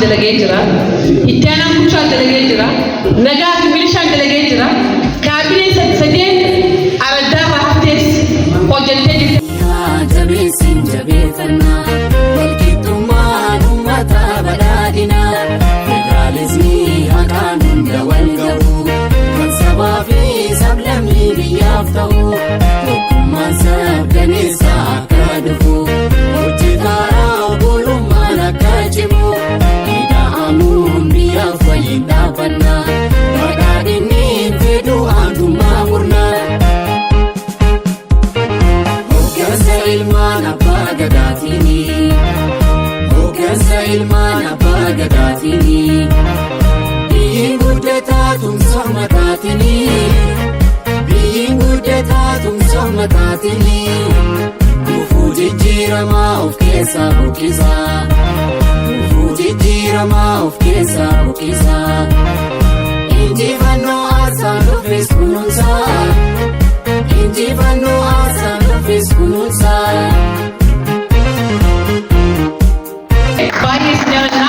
Dalagee jira. Itti aanaan bulchaan dalagee jira. Nagaa fi milishaan dalagee jira. Kaabineen sadeen araddaa irraa haftees hojjettee jirti. Jabeessin jabeeffannaa, walqixxummaan uummataa badhaadhinaa, federaalizimii haqaan hunda wal ga'u, kan sabaa fi sablammii biyyaaf ta'u, tokkummaan sabdaneessa akka dhufu, hojjetaaraa obbolummaan akka cimu, ida'amuun biyyaaf waliin dhaabbannaa, badhaadhinni fedhu aantummaa murnaa. Hoggansa ilmaan abbaa gadaatiini. Hoggansa ilmaan abbaa gadaatiini. Biyyi guddataa tumsa ummataatiini. Biyyi guddataa tumsa ummataatiini. Gufuu jijjiiramaa of keessaa buqqisaa. Gufuu jijjiiramaa of keessaa buqqisaa. Injifannoo aarsaan dhufes kunuunsaa. Injifannoo aarsaan dhufes kunuunsaa. Baay'ee isin jaalladha.